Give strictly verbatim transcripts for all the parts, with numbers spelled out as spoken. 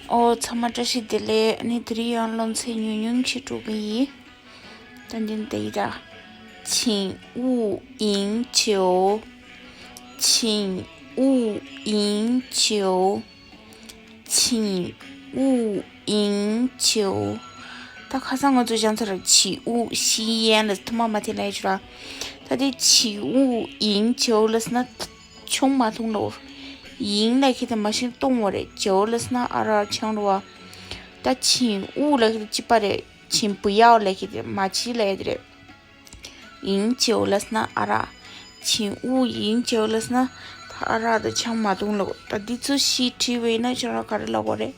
ཨོ་ཚང་མ་བཀྲ་ཤིས་བདེ་ལེགས། ཨ་ནི་དེ་རིང་ཡང་སློབ་ཚན་ཉུང་ཉུང་ཞིག་འགྲོ་གི་ཡིན། ད་འདི་འདི་ཡིན་ད། 请勿饮酒。请勿饮酒。请勿饮酒。ད་ཁ་སང་ང་ཚོ་སྦྱངས་ཚར། 请勿吸烟 ལ་ཐུར་མ་མ་འཐེན་ལབ་ཡ་ཅིག་ར། ད་དེ་请勿饮酒 ལབ་ན་ཆུང་མ་འཐུང་ལབ། 饮 ལབ་མཁན་དེ་མ་གཞི་བཏུང་བ་རེད། 酒 ལབ་ན་ཨ་རག་ཆང་རེད་བ། ད་请勿 ལབ་མཁན་དེ་གཅིག་པ་རེད། 请不要 ལབ་མཁན་དེ་མ་བྱེད་ལབ་ཡ་དེ་རེད། 饮酒 ལབ་ན་ཨ་རག 请勿饮酒 ལབ་ན་ད་ཨ་རག་དང་ཆང་མ་འཐུང་ལབ། ད་འདི་ཚོ་བཞི་བྲིས་པ་ཡིན་ན་ཁྱོད་རང་ག་རེ་ལབ་དགོས་རེད།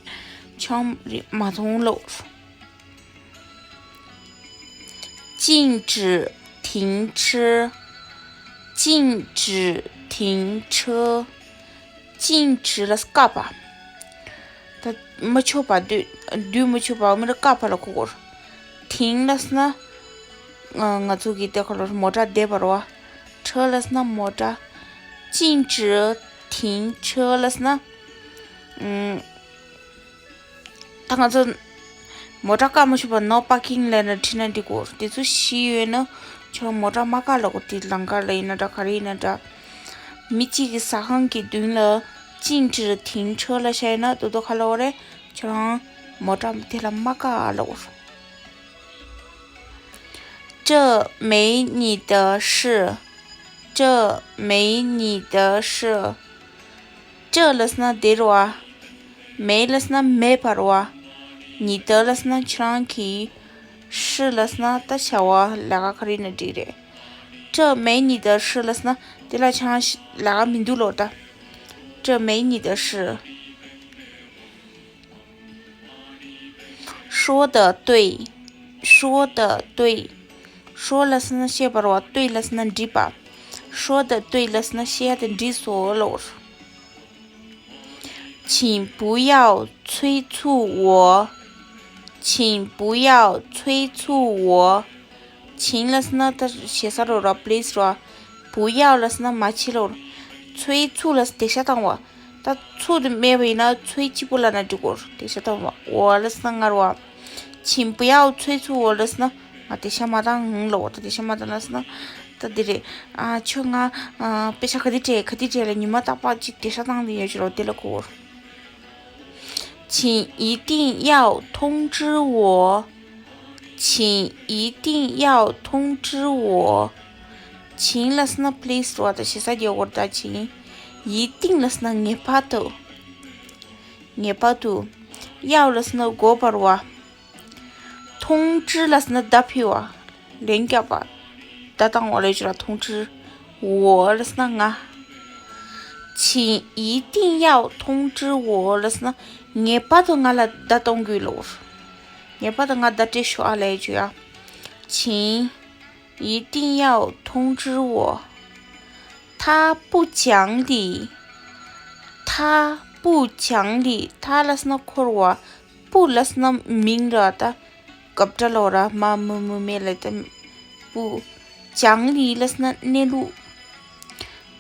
ཆང་རེད་མ་འཐུང་ལབ། 禁止停车。禁止停车。 禁止 ལབ་ས་བཀག་པ། ད་མི་ཆོག་པ། སྡོད་སྡོད་མི་ཆོག་པ། མི་ར་བཀག་པ་ལ་གོ་གོ། 停 ལབ་ན་ང་ང་ཚོ་གི་དེ་ཁ་ལོ་མོ་ཊ་བསྡད་པ་རེད་བ། 车 ལབ་ན་མོ་ཊ། 禁止停车 ལབ་ན་ཨུམ། ད་ང་ཚོ་མོ་ཊ་བཀག་མ་ཆོག་པ། no parking ལབ་ན་བྲིས་ན་འགྲིག་གོ། དེ་ཚོ་བཞི་ཡོད་ན་ཁྱོད་མོ་ཊ་མ་བཀག་ལབ་གོ། དེ་ལམ་ཁ་ལ་ཡིན་ན་འདྲ། ག་རེ་ཡིན་ན་འདྲ། མི་གཅིག་གི་ཟ་ཁང་གི་མདུན་ལ་禁止停车 ལབ་བཞག་ཡིན་ན་དོ་དོ་ག་ལབ་དགོས་རེད། ཁྱོད་རང་མོ་ཊ་དེ་ལ་མ་བཀག་ལབ་གོ། 这没你的事。这没你的事。 这 ལབ་ན་དེ་རེད་བ། 没 ལབ་ན་མེད་པ་རེད་བ། 你的 ལབ་ན་ཁྱེད་རང་གི། 事 ལབ་ན་ད་བྱ་བ་ལས་ཀ་ག་རེ་ཡིན་ན་འགྲིག་རེད། 这没你的事 ལབ་ན་དེ་ལ་ཁྱེད་རང་ལས་ཀ་མི་འདུག་ལབ་ད། 这没你的事。 说得对。说得对。 说 ལབ་ན་བཤད་པ་རེད་བ། 对 ལབ་ན་འགྲིག་པ། 说得对 ལབ་ན་བཤད་ཡ་དེ་འགྲིག་སོང་ལབ། 请不要催促我。请不要催促我。 请 ལབ་ན་ད་ཞེ་ས་རོ་ར། please ར། 不要 ལབ་ན་མ་བྱེད་ལབ། 催促 ལབ་ན་དེད་ཤ་བཏང་བ། ད་ཚུགས་དེ་མེད་པ་ཡིན་ན་ཚུགས་གཅིག་པོ་ལབ་ན་འགྲིག་གོ། དེད་ཤ་བཏང་བ། 我 ལབ་ན་ང་ར་བ། 请不要催促我 ལབ་ན་ང་དེད་ཤ་མ་བཏང་ལབ། ད་དེད་ཤ་མ་བཏང་ལབ་ན་ད་འདི་རེད། ཨ་ཁྱོད་ང་ཨ་དཔེ་ཆ་ག་དུས་སྤྲད་ག་དུས་སྤྲད་ལ་ཉི་མ་རྟག་པར་གཅིག་དེད་ཤ་བཏང་དེ་ཡོད་ཅི་རོ། དེ་ལ་གོ། 请一定要通知我。 请一定要通知我。 请 ལབ་ན་please ར། ད་ཞེ་ས་རྒྱག་གོ་ད། 请། 一定 ལབ་ན་ངེས་པར་དུ། ངེས་པར་དུ། 要 ལབ་ན་དགོས་པ་རེད་བ། 通知 ལབ་ན་བརྡ་ཕུལ་བ། ལན་རྒྱག་པ། བརྡ་བཏང་བ་ལབ་ཅི་ར། 通知我 ལབ་ན་ང་། 请一定要通知我 ལབ་ན་ངེས་པར་དུ་ང་ལ་བརྡ་གཏོང་དགོས་ལབ། ངེས་པར་དུ་ང་བརྡ་སྤྲད་ཤོག་ཨ་ལབ་ཅི་ཡ། 请一定要通知我。他不讲理。他不讲理。 ད་ལབ་ན་འཁོར་བ། 不 ལབ་ན་མིང་ར། ད་སྐབས་འདྲ་ལོ་ར། མ་མུ་མུ་མེ་ལ་ད། 不讲理 ལབ་ན་གནས་ལུགས།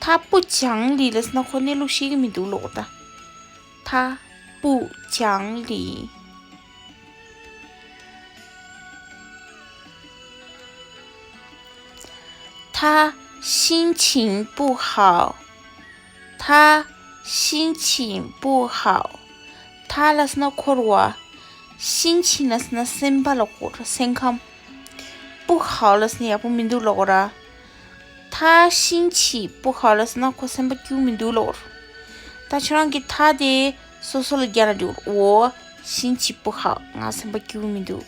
他不讲理 ལབ་ན་ཁོ་གནས་ལུགས་ཤེས་ཀྱི་མི་འདུག་ལོ་ད། 他不讲理。 他心情不好。他心情不好。 ད་ལབ་ན་འཁོར་བ། 心情 ལབ་ན་སེམས་པ་ལ་གོ་ར། སེམས་ཁམས། 不好 ལབ་ན་ཡག་པོ་མི་འདུག་ལབ་གོ་ར། 他心情不好 ལབ་ན་ཁོ་སེམས་པ་སྐྱིད་མི་འདུག་ལབ་གོ་ར། ད་ཁྱོད་རང་གིས་ད་དེ་སོ་སོ་ལ་རྒྱག་ན་འགྲིག 我心情不好། ང་སེམས་པ་སྐྱིད་མི་འདུག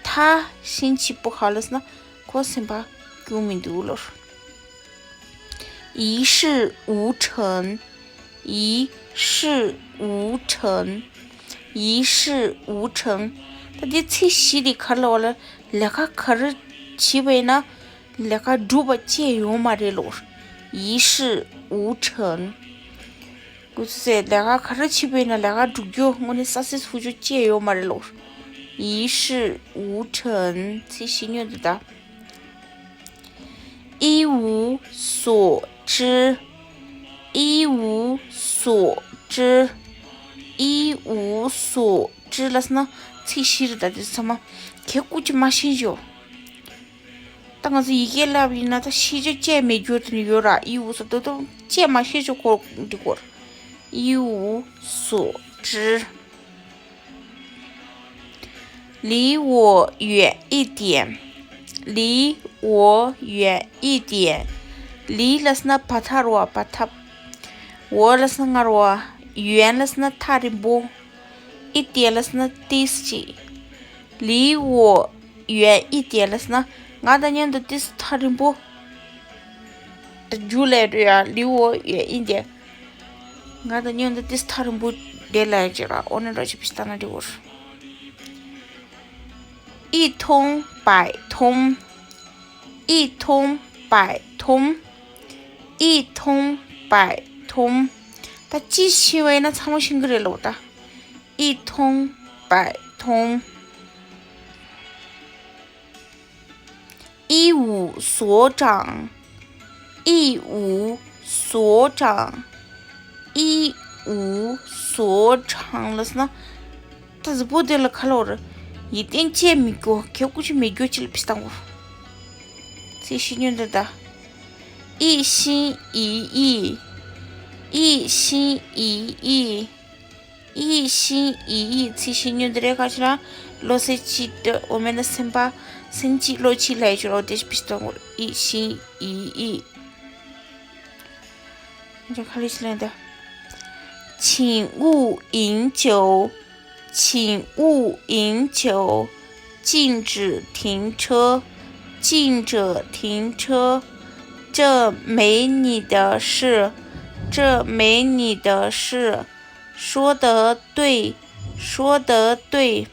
他心情不好 ལབ་ན་ཁོ་སེམས་པ་སྐྱིད་མི་འདུག་ལབ་གོ་ར། 一事无成。 一事无成། 一事无成། ད་འདི་ཚིག་བཞི་འདི་ག་རེ་ལབ་པ་ལ། ལས་ཀ་ག་རེ་བྱེད་པ་ཡིན་ན་ལས་ཀ་འགྲུབ་པ་ཅི་ཡང་ཡོད་མ་རེད་ལབ། 一事无成། ཁོ་ཚོས་ལས་ཀ་ག་རེ་བྱེད་པ་ཡིན་ན་ལས་ཀ་འགྲུབ་རྒྱུ་དངོས་གནས་successful རྒྱུ་ཅི་ཡང་ཡོད་མ་རེད་ལབ། 一事无成། ཚིག་བཞི་སྙོན་དུ་ད། 一无所知。 一无所知། 一无所知 ལབ་ན་ཚིག་བཞི་རེད། ད་དེ་ཚང་མ་ཁྱེད་སྐུ་ཅི་མ་ཤེས་ཞོ། ད་ང་ཚོ་ཡི་གེ་བསླབ་ཡིན་ན་ད་ཤེས་བྱ་བཅས་མེད་རྒྱུ་དེ་ནི་ཡོད་ར། 一无所 ད་དུང་བཅས་མ་ཤེས་ཞོ་ཁོ་འདི་སྐོར། 一无所知。 离我远一点，离我远一点。 离 ལབ་ན་བར་ཐག་རོ། བར་ཐག 我 ལབ་ན་ང་རོ། 远 ལབ་ན་ཐག་རིང་པོ། 一点 ལབ་ན་ཏིས་ཅིག 离我远一点 ལབ་ན་ང་དང་མཉམ་དུ་ཏིས་ཐག་རིང་པོ། ད་རྒྱུ་ལས་འགྲོ་ཡ། 离我远一点། ང་དང་མཉམ་དུ་ཏིས་ཐག་རིང་པོ་དེ་ལ་ཡ་ཅིག་ར། འོ་ན་རོ་ཅིག་བིས་ཏ་ན་འདི་འོར། 一通百通，一通百通，一通百通。 ད་ཅི་ཤེས་པ་ཡིན་ན་ཚང་མ་ཤེས་ཀྱི་རེད་ལོ་ད། 一通百通。 一无所长，一无所长，一无所长 ལབ་ན། ད་གཟུགས་པོ་དེ་ལ་ཁ་ལོ་ར། ཡིད་བརྟན་བཅས་མི་དགོས། ཁྱེད་སྐུ་ཅི་མི་དགོས་ཅི་ལ་བིས་ཏ་འོ། ཚིག་བཞི་སྙོན་འདི་ད། 一心一意，一心一意， 一心一意 ཚིག་བཞི་སྙོན་འདི་རེད། ཁ་ཆེ་ན་བློ་སེམས་གཅིག་ཏུ། འོ་མེད་ན་སེམས་པ་སེམས་གཅིག་བློ་གཅིག་ལ་ཡོད་ཅོ་རོ། དེ་བིས་ཏ་འོ། 一心一意。 ཁ་ལི་ཤི་ལན་ད། 请勿饮酒，请勿饮酒，禁止停车，禁止停车。这没你的事，这没你的事。说得对，说得对。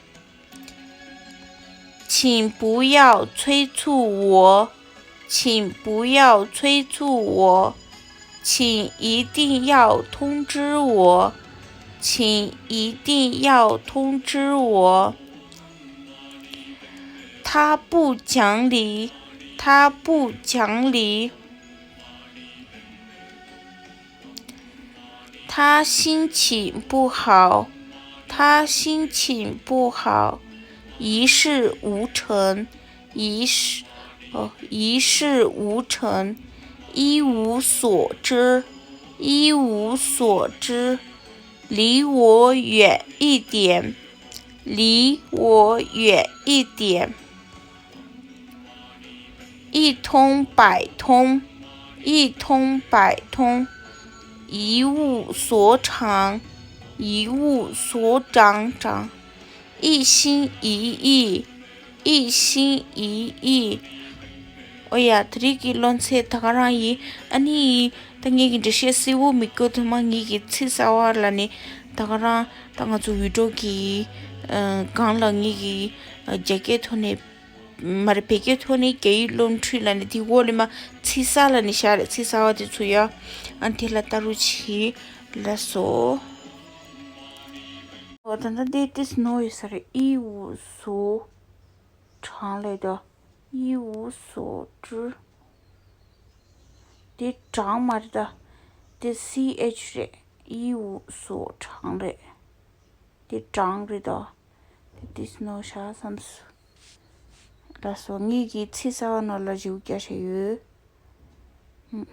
请不要催促我，请不要催促我，请一定要通知我，请一定要通知我。他不讲理，他不讲理。 他心情不好，他心情不好，一事无成，一事，哦，一事无成，一无所知，一无所知，离我远一点，离我远一点。 一通百通，一通百通，一无所长，一无所长长，一心一意，一心一意。 ཨོ་ཡ། དེ་རིང་གི་སློབ་ཚན་ད་ག་རང་ཡིན། ཨ་ནི་ད་ངེད་ཀྱི་འགྲེལ་བཤད་གསལ་བོ་མི་དགོས། ཐོག་མ་ངེད་ཀྱི་ཚིག་གསར་བ་ལ་ནི་ད་ག་རང་ད་ང་ཚོ་བི་ཌི་ཡོ་གི་ཨ་སྒང་ལ་ངེད་ཀྱི་ཨ་རྒྱ་སྐད་ཐོག་ནས། མ་རེད། བོད་སྐད་ཐོག་ནས་རྒྱ་ཡིག་སློབ་ཁྲིད་ལ་ནི་དེ་འོག་ལས་མ་ཚིག་གསར་ལ་ནི་བཞག་རེད། ཚིག་གསར་བ་དེ་ཚོ་ཡ། ཨ་དེ་ལ་ལྟ་རོགས་གྱིས། ལགས་སོ། འོ་ད་ལྟ་དེ་ཏིས་ནོ་ཡོད་ས་རེད། 一无所长 ལས་ད། 一无所知། དེ་长 མ་རེད་ད། དེ་སི་ཨེཆ་རེད། 一无所长 རེད། དེ་长 རེད་ད། དེ་ཏིས་ནོ་ཤ་བསམ་སོང་། ལགས་སོ། ངེད་ཀྱི་ཚིག་གསར་བ་ནང་ལ་བཞུགས་རྒྱ་བྱས་ཡོད། ཧུམ།